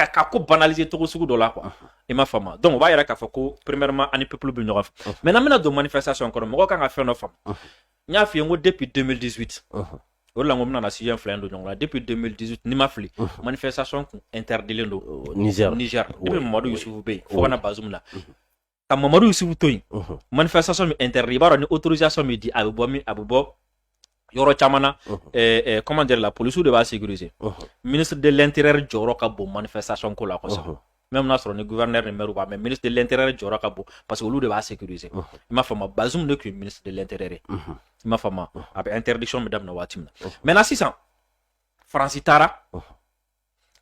Ka ko banaliser cogo sugu dɔ la quoi, i m'a faamu. Donc o b'a yira k'a fɔ ko premièrement, ani peuple bɛ ɲɔgɔn fɛ. Maintenant, n bɛna don manifestation kɔnɔ. Mɔgɔw kan ka fɛn dɔ faamu. N y'a f'i ye n ko depuis 2018, o de la n ko n bɛna na sujet fila in don ɲɔgɔn na. Depuis 2018, n'i ma fili, manifestation kun interdilen don Niger. Niger depuis Mamadu Yusufu bɛ yen fo ka na Bazoum la. Ka Mamadu Yusufu to yen, manifestation min interdit, i b'a dɔn ni autorisation min di, a bɛ bɔ min, a bɛ bɔ yɔrɔ caman na, comment dire la, policiers de b'a sécuriser. Ministre de l'Intérieur jɔyɔrɔ ka bon manifestation ko la kosɛbɛ, même n'a sɔrɔ ni gouverneur ni maire b'a, mais ministre de l'Intérieur jɔyɔrɔ ka bon parce que olu de b'a sécuriser, i m'a faamu. Bazoum de tun ye ministre de l'Intérieur ye, i m'a faamu, a bɛ interdiction bɛ daminɛ waati min na. Maintenant sisan, Faransi taara,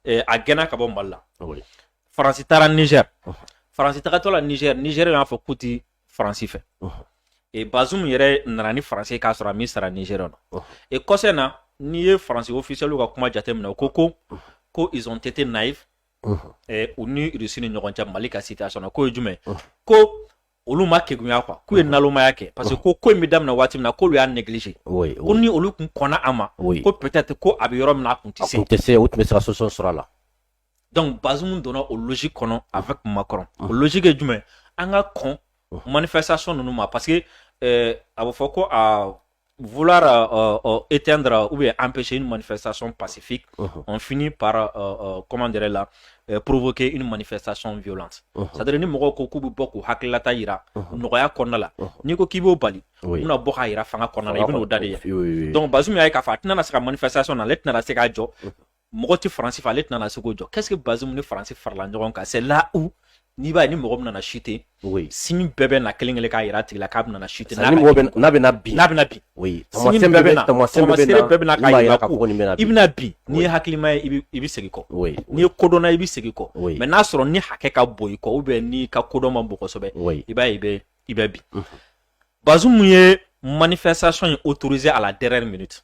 a gɛnna ka bɔ Mali la. Faransi taara Niger. Faransi tagatɔ la Niger, Niger y'a fɔ k'u ti Faransi fɛ. Et Bazoum yɛrɛ nana ni Faransi ye k'a sɔrɔ a min sara Niger nɔ. Et kɔsɛ na, n'i ye Faransi officiel ka kuma jateminɛ, u ko ils ont été naïfs u ni Russie ni ɲɔgɔn cɛ Mali ka situation na. K'o ye jumɛn? Ko olu ma kegunya quoi, k'u ye nalomaya kɛ parce que ko in bɛ daminɛ waati min na, k'olu y'a négliger. Ko ni olu kun kɔnna a ma, ko peut-être ko a bɛ yɔrɔ min na, a kun tɛ A se. kun tɛ se, o tun bɛ se ka solution sɔrɔ a la. Donc Bazoum donna o logique kɔnɔ avec Macron. O logique ye jumɛn? An ka kɔn manifestation ninnu ma parce que a bɛ fɔ ko à vouloir éteindre ou bien empêcher une manifestation pacifique, on finit par comment dirais là, provoquer une manifestation violente. C'est-à-dire ni mɔgɔw ko k'u bɛ bɔ k'u hakililata yira nɔgɔya kɔnɔna la, n'i ko k'i b'o bali, u bɛna bɔ k'a yira fanga kɔnɔna la, i bɛn'o da de ye. Donc Bazoum y'a ye k'a fɔ a tɛna se ka manifestation na, ale tɛna se k'a jɔ, mɔgɔ tɛ Faransi fɛ, ale tɛna se k'o jɔ. Qu'est-ce que Bazoum ni Faransi farala ɲɔgɔn kan? C'est là où n'i b'a ye ni mɔgɔ min nana chuter, signe bɛɛ bɛ na kelen kelen k'a yira a tigi la k'a bɛna chuter. Ni mɔgɔ bɛ n'a bɛna bin. N'a bɛna bin. Signe bɛɛ bɛ na, taamasiyɛn bɛɛ bɛ na k'a yira ko i bɛna bin. N'i ye hakilima ye, i bɛ segin kɔ. N'i ye kodɔnna, i bɛ segin kɔ. Mais n'a sɔrɔ ni hakɛ ka bon i kɔ ou bien n'i ka kodɔn ma bon kosɛbɛ, i b'a ye i bɛ bin. Bazoum ye manifestation in autorisé à la dernière minute,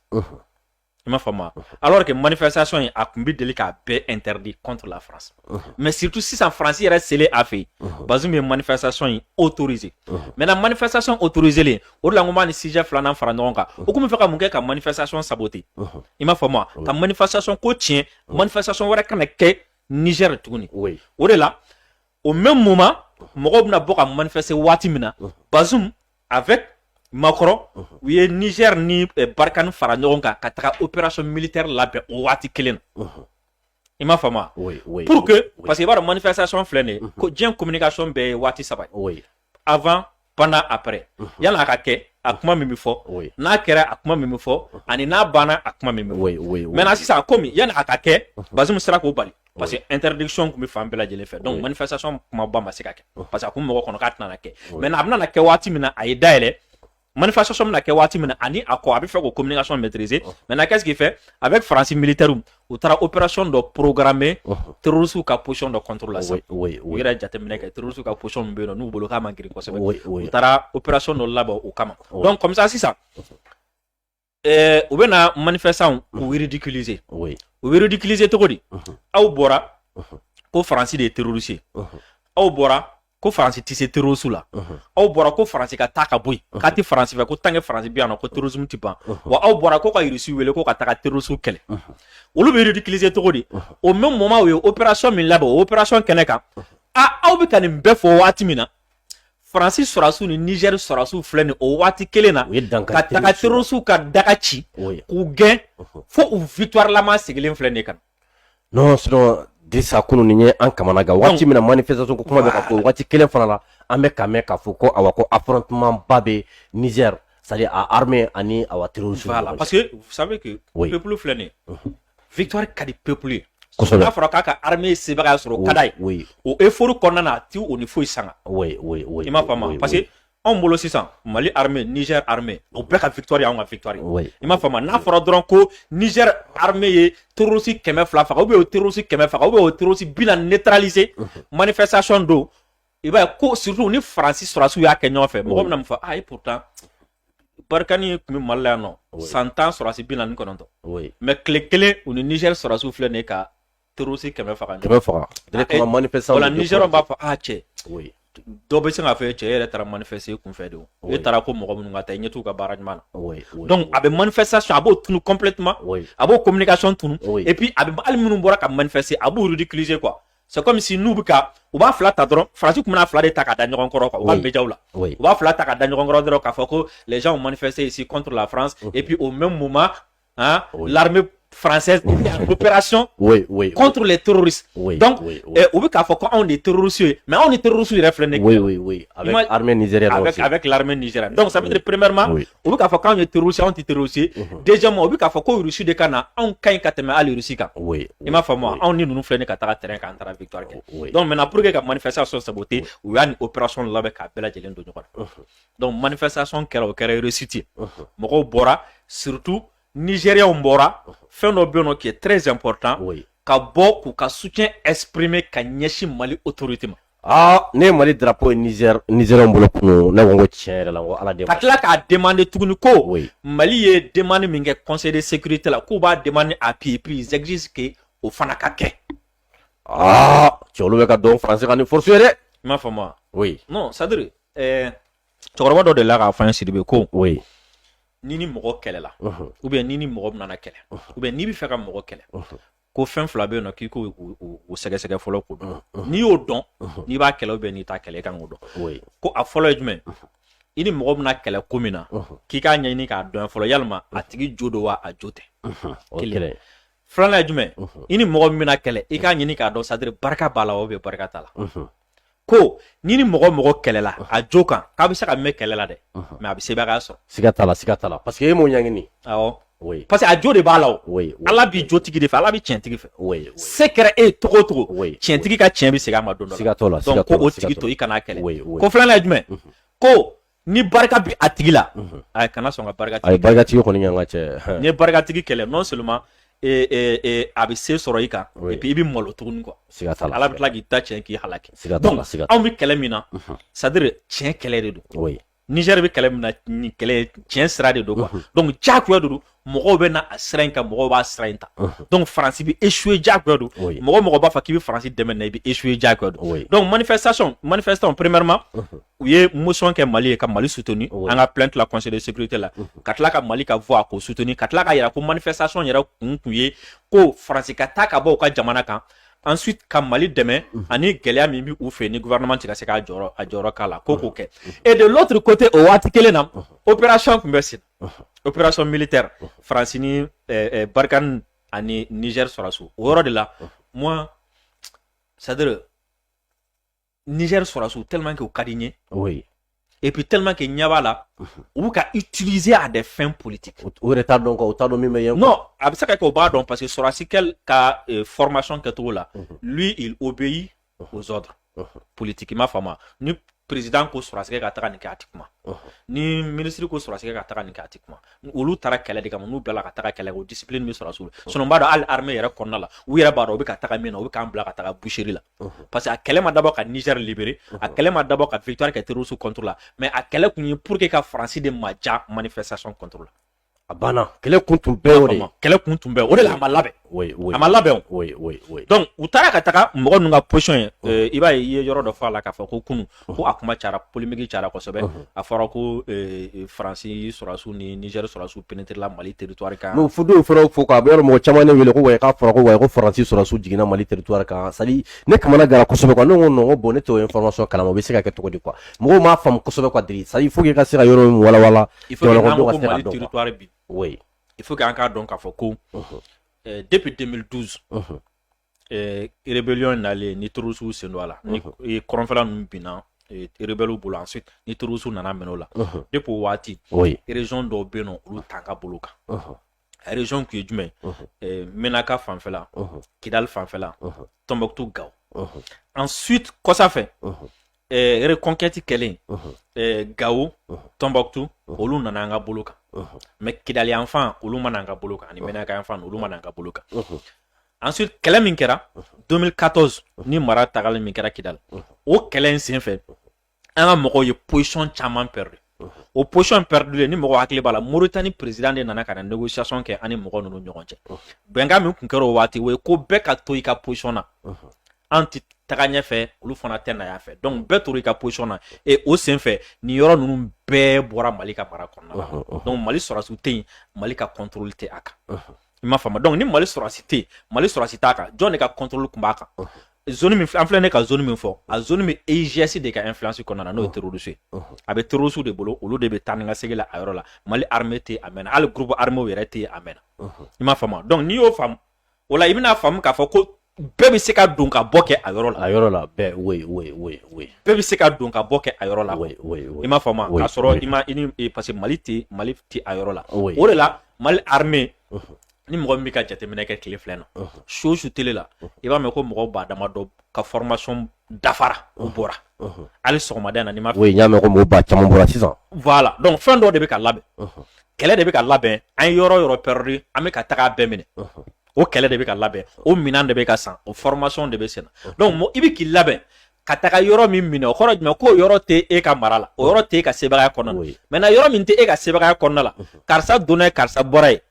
i m'a faamu, alors que manifestation in, a tun bɛ deli k'a bɛɛ interdit contre la France, mais surtout sisan France yɛrɛ selen a fɛ yen, Bazoum ye manifestation in autorisé. Maintenant, manifestation autorisé len, o de la n ko n b'a ni sujet filanan fara ɲɔgɔn kan. O kun bɛ fɛ ka mun kɛ? Ka manifestation saboter, i m'a faamu, ka manifestation ko tiɲɛ, manifestation wɛrɛ kana kɛ Niger tuguni. O de la, au même moment, mɔgɔw bɛna bɔ ka manifester waati min na, Bazoum avec Macron, u ye Niger ni Barkhane fara ɲɔgɔn kan ka taga opération militaire labɛn o waati kelen na, i m'a faamu, pour que, parce que i b'a dɔn manifestation filɛ nin ye, ko diɲɛ communication bɛɛ ye waati saba ye: avant, pendant, après. Yanni a ka kɛ, a kuma min bɛ fɔ, n'a kɛra, a kuma min bɛ fɔ, ani n'a banna, a kuma min bɛ fɔ. Maintenant sisan, komi yanni a ka kɛ, Bazoum sera k'o bali parce que interdiction tun bɛ fan bɛɛ lajɛlen fɛ, donc manifestation kumaba ma se ka kɛ parce que a kun mɔgɔ kɔnɔ k'a tɛna na kɛ. Maintenant, a bɛna na kɛ waati min na, a ye dayɛlɛ. Manifestation bɛna kɛ waati min na ani a kɔ, a bɛ fɛ k'o communication maîtriser. Maintenant, qu'est-ce qu'il fait? Avec France militaire, u taara opération dɔ programmer terroristes ka position dɔ contre la sisan. U yɛrɛ jateminɛ kɛ, terroristes ka position min bɛ yen nɔ, n'u bolo k'a man girin kosɛbɛ, u taara opération dɔ labɛn o kama. Donc comme ça sisan, u bɛna manifestants k'u ridiculiser. U bɛ ridiculiser cogo di? Aw bɔra ko Faransi de ye terroriste ye, aw bɔra ko Faransi tɛ se terroriste la, aw bɔra ko Faransi ka taa ka bɔ yen, k'a tɛ Faransi fɛ, ko tant que Faransi bɛ yan nɔ, ko terrorisme tɛ ban wa. Aw bɔra ko ka Russe wele ko ka taga terroriste kɛlɛ. Olu bɛ ridiculiser cogo di? Au même moment, u ye opération min labɛn, o opération kɛnɛ kan, a aw bɛ ka nin bɛɛ fɔ waati min na, Faransi sɔrɔdasiw ni Niger sɔrɔdasiw filɛ nin o waati kelen na U ye dankari ka taga terroriste terroriste ka daga ci k'u gɛn fo u victoire lama sigilen filɛ nin ye kan. Non, sinon Dirisa, kunun nin ye an kamana gan. Waati min na manifestation ko kuma bɛ ka fɔ, waati kelen fana la, an bɛ ka mɛn k'a fɔ ko awa, ko affrontement ba bɛ Niger, c'est à dire a armée ani awa terroriste. Voilà, parce que vous savez que peuple filɛ nin ye, victoire ka di peuple ye. N'a fɔra k'a ka armée sebagaya sɔrɔ, o ka d'a ye. O euphorie kɔnɔna na, a ti o ni foyi sanga. I m'a faamu, parce que anw bolo sisan, Mali armée, Niger armée, o bɛɛ ka victoire y'anw ka victoire ye. I m'a faamu, n'a fɔra dɔrɔn ko Niger armée ye terroriste 200 faga, ou bien o terroriste 100 faga, ou bien o terroriste 40 neutraliser manifestation don, i b'a ye ko surtout ni Faransi sɔrɔdasiw y'a kɛ ɲɔgɔn fɛ, mɔgɔ bɛna mun fɔ? Ah, et pourtant Barkhane tun bɛ Mali la yan nɔ san 10, sɔrɔdasi 49, mais tile kelen, u ni Niger sɔrɔdasiw filɛ nin ye ka terroriste 100 faga ɲɔgɔn 100 faga directement manifestant. Voilà, Niger b'a fɔ: ah cɛ. Dɔ bɛ se k'a fɔ cɛ yɛrɛ taara manifester kunfɛ de, e taara ko mɔgɔ minnu ka taa, i ɲɛ t'u ka baara ɲuman na. Donc a bɛ manifestation, a b'o tunu complètement, a b'o communication tunu, et puis a bɛ hali minnu bɔra ka manifester, a b'u ridiculiser quoi. C'est comme si n'u bɛ ka u b'a fila ta dɔrɔn, Faransi tun bɛna fila de ta ka da ɲɔgɔn kɔrɔ quoi, u ka médiaw la, u b'a fila ta ka da ɲɔgɔn kɔrɔ dɔrɔn k'a fɔ ko les gens ont manifesté ici contre la France et puis au même moment, hein, l'armée française était en opération contre les terroristes. Donc, u bɛ k'a fɔ ko anw de ye terroristes ye, mais anw ni terroristes yɛrɛ filɛ nin ye. Oui. Avec l'armée nigérienne aussi. Avec l'armée nigérienne. Donc, ça veut dire premièrement, u bɛ k'a fɔ k'anw ye terroristes, anw tɛ terroristes ye. Deuxièmement, u bɛ k'a fɔ ko Russie de ka na, anw ka ɲi ka tɛmɛ hali Russie kan. I m'a faamu wa? Anw ni ninnu filɛ nin ka taga terrain kan, an taara victoire kɛ. Donc maintenant, pour que ka manifestation saboter, u y'a ni opération labɛn k'a bɛɛ lajɛlen don ɲɔgɔn na. Donc manifestation kɛra, o kɛra réussite ye. Mɔgɔw bɔra, surtout Nigériens bɔra, fɛn dɔ bɛ yen nɔ qui est très important, ka bɔ k'u ka soutien exprimer ka ɲɛsin Mali autorité ma. Ah, ne ye Mali drapeau ye Niger, Nigériens bolo kunun, ne ko n ko tiɲɛ yɛrɛ la, n ko Ala den. Ka tila k'a demander tuguni ko Mali ye demande min kɛ Conseil de sécurité la, k'u b'a demander appuyer, puis ils exigent que o fana ka kɛ. Ah, cɛ, olu bɛ ka dɔn Faransi ka ni force ye dɛ. I m'a faamu wa? Oui. Non, c'est à dire cɛkɔrɔba dɔ delila k'a fɔ an ye, Sidibe, ko ni ni mɔgɔ kɛlɛla, ou bien ni ni mɔgɔ nana kɛlɛ, ou bien n'i bɛ fɛ ka mɔgɔ kɛlɛ, ko fɛn fila bɛ yen nɔ k'i k'o o sɛgɛsɛgɛ fɔlɔ k'o dɔn. N'i y'o dɔn, n'i b'a kɛlɛ ou bien n'i t'a kɛlɛ, i kan k'o dɔn. Ko a fɔlɔ ye jumɛn? I ni mɔgɔ bɛna kɛlɛ ko min na, k'i k'a ɲɛɲini k'a dɔn fɔlɔ, yalima a tigi jo don wa, a jo tɛ. Kelen. Filanan ye jumɛn? I ni mɔgɔ min bɛna kɛlɛ, i k'a ɲini k'a dɔn, c'est à dire barika b'a la ou bien barika t'a la. Ko ni ni mɔgɔ mɔgɔ kɛlɛla a jo kan, k'a bɛ se ka mɛn kɛlɛ la dɛ, mais a bɛ sebagaya sɔrɔ. Siga t'a la, siga t'a la, parce que e m'o ɲɛɲini. Awɔ. Parce que a jo de b'a la o. Ala b'i jotigi de fɛ, Ala bɛ tiɲɛtigi fɛ. Se kɛra e ye cogo o cogo, tiɲɛtigi ka tiɲɛ bɛ segin a ma don dɔ la. Siga t'o la. Donc ko o tigi to, i kana kɛlɛ. Ko filanan ye jumɛn? Ko ni barika bi a tigi la, a kana sɔn ka barikatigi. A ye barikatigi kɔni ɲɛ, n ka cɛ. N'i ye barikatigi kɛlɛ, non seulement a bɛ se sɔrɔ i kan, et puis i bɛ malo tuguni quoi. Siga t'a la. Ala bɛ tila k'i ta tiɲɛ, k'i halaki. Siga t'a la, siga. Donc anw bɛ kɛlɛ min na, c'est à dire tiɲɛ kɛlɛ de don. Niger bɛ kɛlɛ min na, nin kɛlɛ tiɲɛ sira de don quoi. Donc diyagoya de don, mɔgɔw bɛ na a sira in kan, mɔgɔw b'a sira in ta. Donc Faransi bɛ échouer, diyagoya don. Mɔgɔ mɔgɔ b'a fɔ k'i bɛ Faransi dɛmɛ na, i bɛ échouer, diyagoya don. Donc manifestation, manifestant, premièrement, u ye motion kɛ Mali ye ka Mali soutenir an ka plainte la Conseil de sécurité la, ka tila ka Mali ka voix k'o soutenir, ka tila ka yira ko manifestation yɛrɛ kun tun ye ko Faransi ka taa ka bɔ u ka jamana kan, ensuite ka Mali dɛmɛ ani gɛlɛya min bɛ u fɛ ni gouvernement tɛ ka se k'a jɔyɔrɔ a jɔyɔrɔ k'a la, ko k'o kɛ. Et de l'autre côté, o waati kelen na, opération tun bɛ sen, opération militaire, Faransi ni Barkhane ani Niger sɔrɔsiw. O yɔrɔ de la, moi, c'est à dire Niger sɔrɔsiw, tellement que u ka di n ye, et puis tellement que ɲɛ b'a la u bɛ ka utiliser à des fins politiques. U yɛrɛ t'a dɔn quoi, u t'a dɔn min bɛ yen. Non, a bɛ se ka kɛ u b'a dɔn, parce que sɔrɔsi kɛ ka formation kɛcogo la, lui, il obéit aux ordres politiques. I m'a faamu wa? Ni président ko sɔrɔsikɛ ka taga nin kɛ, a ti kuma. Ni ministre ko sɔrɔsikɛ ka taga nin kɛ, a ti kuma. Olu taara kɛlɛ de kama, n'u bilala ka taga kɛlɛ kɛ, o discipline bɛ sɔrɔsiw la. Sinon n b'a dɔn hali armée yɛrɛ kɔnɔna la, u yɛrɛ b'a dɔn u bɛ ka taga min na, u bɛ k'an bila ka taga boucherie la, parce que a kɛlɛ ma dabɔ ka Niger libérer, a kɛlɛ ma dabɔ ka victoire kɛ terroriste contre la, mais a kɛlɛ kun ye pour que ka Faransi de maja manifestation contre la. A banna, kɛlɛ kun tun bɛɛ o de. Kɛlɛ kun tun bɛɛ o de la, a ma labɛn. A ma labɛn o. Donc u taara ka taga mɔgɔ ninnu ka position ye, i b'a ye, i ye yɔrɔ dɔ fɔ a la k'a fɔ ko kunun ko a kuma cayara, polémique cayara kosɛbɛ. A fɔra ko Faransi sɔrɔsiw ni Niger sɔrɔsiw pénétrer la Mali territoire kan. Non, fo dɔw fana fo k'a bɛ yɔrɔ, mɔgɔ caman ne wele ko wayi, k'a fɔra ko wayi, ko Faransi sɔrɔsiw jiginna Mali territoire kan. C'est à dire ne kamana gara kosɛbɛ quoi. Ne ko non, ko bon, ne t'o information kalama, o bɛ se ka kɛ cogo di quoi? Mɔgɔw m'a faamu kosɛbɛ quoi. Diri, c'est à dire il faut que i ka se ka yɔrɔ min walawala. Il faut que n'an ko Mali territoire bi, il faut que an k'a dɔn k'a fɔ ko depuis 2012, rébellion nalen ni terroristes sen don a la, ni kɔrɔnfɛla ninnu binna rebelles bolo, ensuite ni terroristes nana minɛ o la, depuis o waati, région dɔw bɛ yen nɔ, olu t'an ka bolo kan. Région kun ye jumɛn? Menaka fanfɛla, Kidal fanfɛla, Tombouctou, Gao. Ensuite kɔsa fɛ, reconquête kɛlen, Gao, Tombouctou, olu nana an ka bolo kan, mais Kidali yan fan, olu ma n'an ka bolo kan, ani Menaka yan fan, olu ma n'an ka bolo kan. Ensuite kɛlɛ min kɛra 2014 ni mara tagali min kɛra Kidal, o kɛlɛ in senfɛ, an ka mɔgɔw ye position caman perdu. O position perdu, ni mɔgɔ hakili b'a la, Mauritanie président de nana ka na négociation kɛ ani mɔgɔ ninnu ɲɔgɔn cɛ. Bɛnkan min tun kɛra o waati, o ye ko bɛɛ ka to i ka position na, an ti taga ɲɛfɛ, olu fana tɛ na yan fɛ. Donc bɛɛ tora i ka position na. Et o senfɛ, nin yɔrɔ ninnu bɛɛ bɔra Mali ka mara kɔnɔna la. Donc Mali sɔrɔdasiw tɛ yen, Mali ka contrôle tɛ a kan. I m'a faamu? Donc ni Mali sɔrɔdasi tɛ yen, Mali sɔrɔdasi t'a kan, jɔn de ka contrôle tun b'a kan? Zone min an filɛ, ne ka zone min fɔ, a zone bɛ EIGS de ka influence kɔnɔna na, n'o ye terroriste ye. A bɛ terroriste de bolo, olu de bɛ taa ni ka segin la a yɔrɔ la. Mali armée tɛ a mɛnna, hali groupe armé yɛrɛ tɛ a mɛnna. I m'a faamu? Donc n'i y'o faamu o la, i bɛna faamu k'a fɔ ko bɛɛ bɛ se ka don ka bɔ kɛ a yɔrɔ la. A yɔrɔ la bɛɛ, oui. Bɛɛ bɛ se ka don ka bɔ kɛ a yɔrɔ la. Oui. I m'a faamu? Oui. K'a sɔrɔ i ma i ni, parce que Mali tɛ a yɔrɔ la. Oui. O de la Mali armée, ni mɔgɔ min bɛ ka jateminɛ kɛ tile filɛ na, su o su télé la, i b'a mɛn ko mɔgɔ ba damadɔ ka formation dafara, u bɔra hali sɔgɔmada in na, n'i ma Oui, n y'a mɛn ko mɔgɔ ba caman bɔra sisan. Voilà, donc fɛn dɔ de bɛ ka labɛn, kɛlɛ de bɛ ka labɛn. An ye yɔrɔ o yɔrɔ perdu, an bɛ ka taga a bɛɛ minɛ. O kɛlɛ de bɛ ka labɛn, o minɛn de bɛ ka san, o formation de bɛ sen na. Donc i bɛ k'i labɛn ka taga yɔrɔ min minɛ, o kɔrɔ jumɛn? K'o yɔrɔ tɛ e ka mara la, o yɔrɔ tɛ e ka sebagaya kɔnɔna la. Maintenant, yɔrɔ min tɛ e ka sebagaya kɔnɔna la, karisa donna ye, karisa bɔra ye,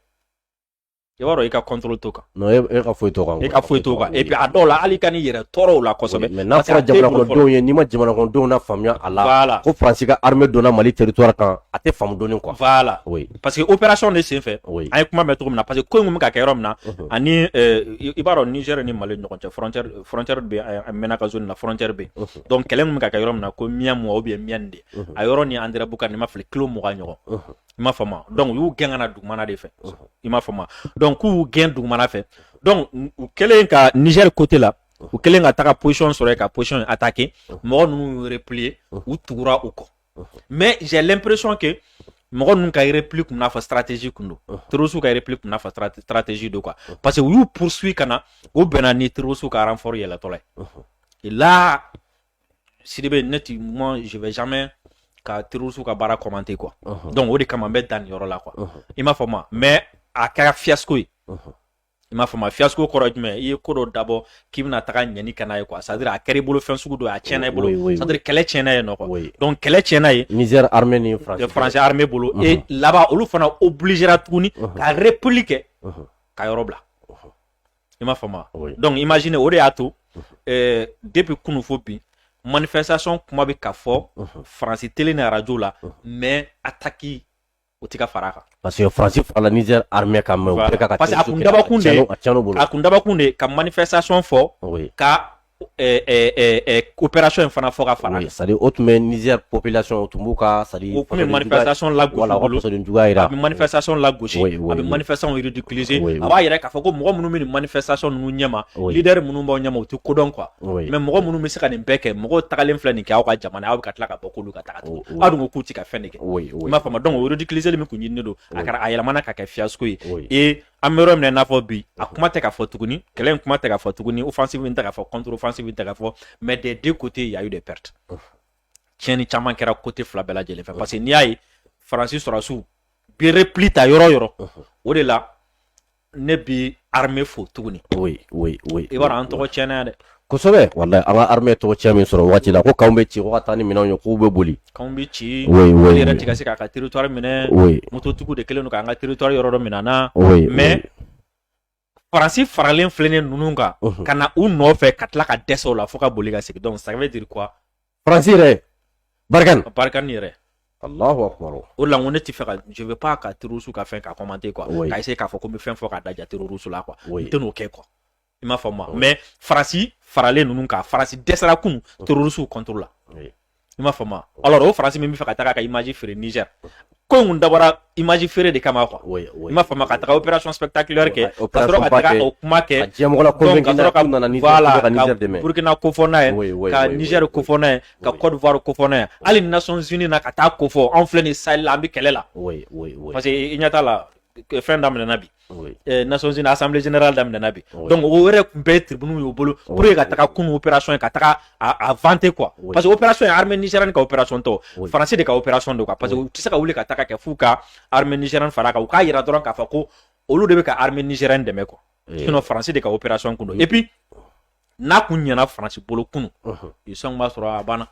i b'a dɔn i ka contrôle t'o kan. Non, e ka foyi t'o kan. E ka foyi t'o kan. Et puis a dɔw la, hali i ka n'i yɛrɛ tɔɔrɔ o la kosɛbɛ. Mais n'a fɔra jamana kɔnɔdenw ye, n'i ma jamana kɔnɔdenw na faamuya a la ko Faransi ka armée donna Mali territoire kan, a tɛ faamu dɔɔni quoi. Voilà. Oui. Parce que opération de senfɛ, an ye kuma mɛn cogo min na, parce que ko in kun bɛ ka kɛ yɔrɔ min na, ani i b'a dɔn Niger ni Mali ɲɔgɔn cɛ, frontière bɛ Menaka zone na, frontière bɛ. Donc kɛlɛ min bɛ ka kɛ yɔrɔ min na, ko Miyamu ou bien Miyani de, a yɔrɔ ni Anderamboukane, n'i ma fili, kilo 20 ɲɔgɔn. I m'a faamu? Donc u y'u gɛn ka na dugumana de fɛ. I m'a faamu? Donc k'u y'u gɛn dugumana fɛ. Donc u kɛlen ka Niger côté la, u kɛlen ka taga position sɔrɔ yen, ka position attaquer, mɔgɔ ninnu y'u replier, u tugura u kɔ. Mais j'ai l'impression que mɔgɔ ninnu ka repli kun n'a fɔ stratégie kun don, terroristes ka repli kun n'a fɔ stratégie don quoi, parce que u y'u poursuit ka na, u bɛnna ni terroristes ka renfort yɛlɛtɔla ye. Et là, Sidibé, ne ti, moi je vais jamais ka terroristes ka baara commenter quoi. Donc o de kama n bɛ dan nin yɔrɔ la quoi. I m'a faamu? Mais a kɛra fiasco ye. I m'a faamu? Fiasco kɔrɔ ye jumɛn? I ye ko dɔ dabɔ k'i bɛna taga ɲɛni ka n'a ye quoi, c'est à dire a kɛra i bolo fɛn sugu dɔ ye, a tiɲɛna i bolo, c'est à dire kɛlɛ tiɲɛna yen nɔ quoi. Donc kɛlɛ tiɲɛna yen. Niger armée ni France. France armée bolo. Et laban, olu fana obligera tuguni ka repli kɛ, ka yɔrɔ bila. I m'a faamu? Donc imagine, o de y'a to depuis kunun fo bi, manifestation kuma bɛ ka fɔ Faransi télé ni radio la, mais attaque o ti ka fara a kan. Parce que Faransi farala Niger armée kan, mais u bɛ ka Parce que a kun dabakun de a tiɲɛna bolo. A kun dabakun de ka manifestation fɔ, ka opération in fana fɔ ka fara. Oui, c'est à dire o tun bɛ Niger population, o tun b'u ka, c'est à dire o tun bɛ manifestation lagosi. Voilà, bolo. Fasoden juguya yira. A bɛ manifestation lagosi, a bɛ manifestation ridiculiser. A b'a yɛrɛ k'a fɔ ko mɔgɔ minnu bɛ nin manifestation ninnu ɲɛma, leader minnu b'aw ɲɛma, u tɛ kodɔn quoi. Mais mɔgɔ minnu bɛ se ka nin bɛɛ kɛ, mɔgɔw tagalen filɛ nin kɛ aw ka jamana, aw bɛ ka tila ka bɔ k'olu ka taga tugun, aw dun ko k'u ti ka fɛn de kɛ. I m'a faamu? Donc o ridiculiser min kun ɲininen don, a kɛra, a yɛlɛmana ka kɛ fiasco ye. Et an bɛ yɔrɔ min na i n'a fɔ bi, a kuma tɛ ka fɔ tuguni, kɛlɛ in kuma tɛ ka fɔ tuguni, offensive in tɛ ka fɔ, contre offensive in tɛ ka fɔ, mais des deux côtés il y a eu des pertes. Tiɲɛni caman kɛra côté fila bɛɛ lajɛlen fɛ, parce que n'i y'a ye Faransi sɔrɔdasiw bi repli ta yɔrɔ o yɔrɔ, o de la ne bi armée fo tuguni. I b'a dɔn an tɔgɔ tiɲɛna yan dɛ. Kosɛbɛ, walahi, an ka armée tɔgɔ tiɲɛ min sɔrɔ waati la, ko k'anw bɛ ci, ko ka taa ni minɛnw ye, k'u bɛ boli. K'anw bɛ ci. Oui. Mali yɛrɛ ti ka se k'a ka territoire minɛ. Mototigiw de kɛlen don k'an ka territoire yɔrɔ dɔ minɛ an na. Mais Faransi faralen filɛ nin ninnu kan ka na u nɔfɛ, ka tila ka dɛsɛ o la fo ka boli ka segin. Donc ça veut dire quoi? Faransi yɛrɛ Barkhane. Barkhane yɛrɛ. Allahu akbar. O de la n ko ne ti fɛ ka, je veux pas ka terroriste ka fɛn ka commenter quoi. Oui. Ka essayer k'a fɔ ko n bɛ fɛn fɔ k'a da ja terroriste la quoi. Oui. N tɛ n'o kɛ quoi. I m'a faamu wa? Mais Faransi faralen ninnu kan, Faransi dɛsɛra kun terroriste contre la. I m'a faamu wa? Alors o Faransi min bɛ fɛ ka taga ka image feere Niger, ko in kun dabɔra image feere de kama quoi. Oui. I m'a faamu? Ka taga opération spectaculaire kɛ, ka opération sɔrɔ ka ba taga kɛ. o kuma kɛ. Ka diɲɛmɔgɔ la Donc convaincre ka sɔrɔ ka k'u nana Niger, voilà, ka Niger ka dɛmɛ. Burkina kofɔ n'a ye, ka Niger kofɔ n'a ye, ka Côte d'Ivoire kofɔ n'a ye, hali Nations Unies na ka taa kofɔ anw filɛ nin Sahel la, an bɛ kɛlɛ la. Parce que i ɲɛ t'a la, fɛn daminɛna bi. Nations Unies Assemblée générale daminɛna bi. Donc o yɛrɛ tun bɛɛ ye tribune y'u bolo pour que ka taga kunu opération ye, ka taga a vanter quoi. Parce que opération ye armée nigérienne ka opération tɛ o, Faransi de ka opération don quoi, parce que u tɛ se ka wuli ka taga kɛ f'u ka armée nigérienne fara kan, u k'a yira dɔrɔn k'a fɔ ko olu de bɛ ka armée nigérienne dɛmɛ quoi. Sinon Faransi de ka opération kun don. Et puis n'a kun ɲɛna Faransi bolo kunu, sɔn b'a sɔrɔ a banna,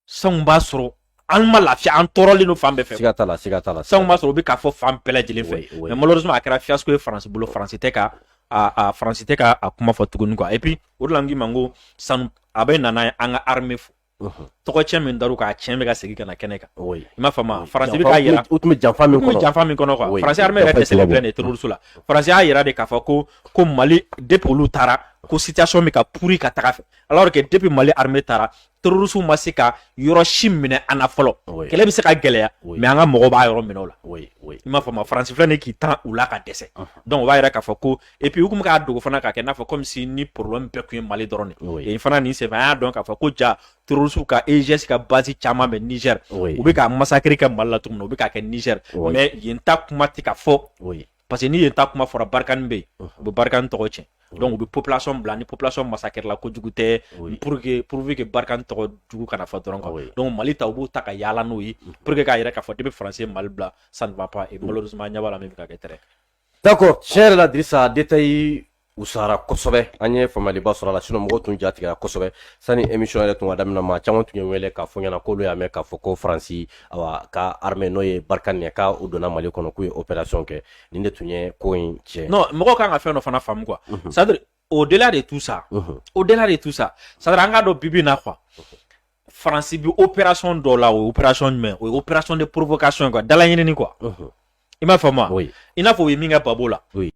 sɔn b'a sɔrɔ an ma lafiya, an tɔɔrɔlen don fan bɛɛ fɛ. Siga t'a la, siga t'a la. Sango b'a sɔrɔ u bɛ k'a fɔ fan bɛɛ lajɛlen fɛ. Mais malheureusement, a kɛra fiasco ye Faransi bolo. Faransi tɛ ka a Faransi tɛ ka a kuma fɔ tuguni quoi. Et puis o de la n k'i ma n ko sanu a bɛ na n'a ye an ka armée fo tɔgɔcɛn min dar'u kan, a tiɲɛ bɛ ka segin ka na kɛnɛ kan. I m'a faamu, Faransi bɛ k'a yira U tun bɛ janfa min u tun bɛ kɔnɔ. janfa min kɔnɔ quoi. Faransi armée yɛrɛ Janfa dɛsɛlen sababu. filɛ nin ye terroriste la. Faransi y'a yira de k'a fɔ ko Mali, depuis olu taara, ko situation bɛ ka pourri ka taga fɛ, alors que depuis Mali armée taara, terroriste ma se ka yɔrɔ si minɛ an na fɔlɔ. Kɛlɛ bɛ se ka gɛlɛya, mais an ka mɔgɔw b'a yɔrɔ minɛ o la. I m'a faamu, Faransi filɛ nin ye k'i tan u la ka dɛsɛ. Donc o b'a yira k'a fɔ ko, et puis u kun bɛ k'a dogo fana k'a kɛ n'a fɔ comme si ni problème bɛɛ tun ye Mali dɔrɔn de ye. Fana nin senfɛ, an y'a dɔn k'a fɔ ko ja terroriste ka EIGS ka base caman bɛ Niger. U bɛ ka massacre kɛ Mali la cogo min na, u bɛ k'a kɛ Niger. Mais yen ta kuma tɛ ka fɔ parce que ni yen ta kuma fɔra, Barkhane bɛ yen, u bɛ Barkhane tɔgɔ tiɲɛ. Donc u bɛ population bila, ni population massacre la, kojugu tɛ, pour que pourvu que Barkhane tɔgɔ jugu kana fɔ dɔrɔn quoi. Donc Mali ta, u b'o ta ka yaala n'o ye pour que k'a yira k'a fɔ depuis Faransi ye Mali bila, ça ne va pas. Et malheureusement, ɲɛ b'a la min bɛ ka kɛ tɛrɛ. D'accord, tiɲɛ yɛrɛ la, Dirisa, détail usara kosɛbɛ, an ye faamuyaliba sɔrɔ a la. Sinon mɔgɔw tun ja tigɛra kosɛbɛ sani émission yɛrɛ tun ka daminɛ. Maa caman tun ye wele k'a fɔ ɲɛna k'olu y'a mɛn k'a fɔ ko Faransi, awa, ka armée, n'o ye Barkhane ye, k'a u donna Mali kɔnɔ, k'u ye opération kɛ. Nin de tun ye ko in tiɲɛ. Non, mɔgɔw kan ka fɛn dɔ fana faamu quoi. C'est à dire, au-delà de tout ça, au-delà de tout ça, c'est à dire an k'a dɔn bibi in na quoi, Faransi bi opération dɔ la. O ye opération jumɛn? O ye opération de provocation quoi, dalaɲinini quoi. I m'a faamu wa? Oui. I n'a fɔ u ye min kɛ Babo la. Oui.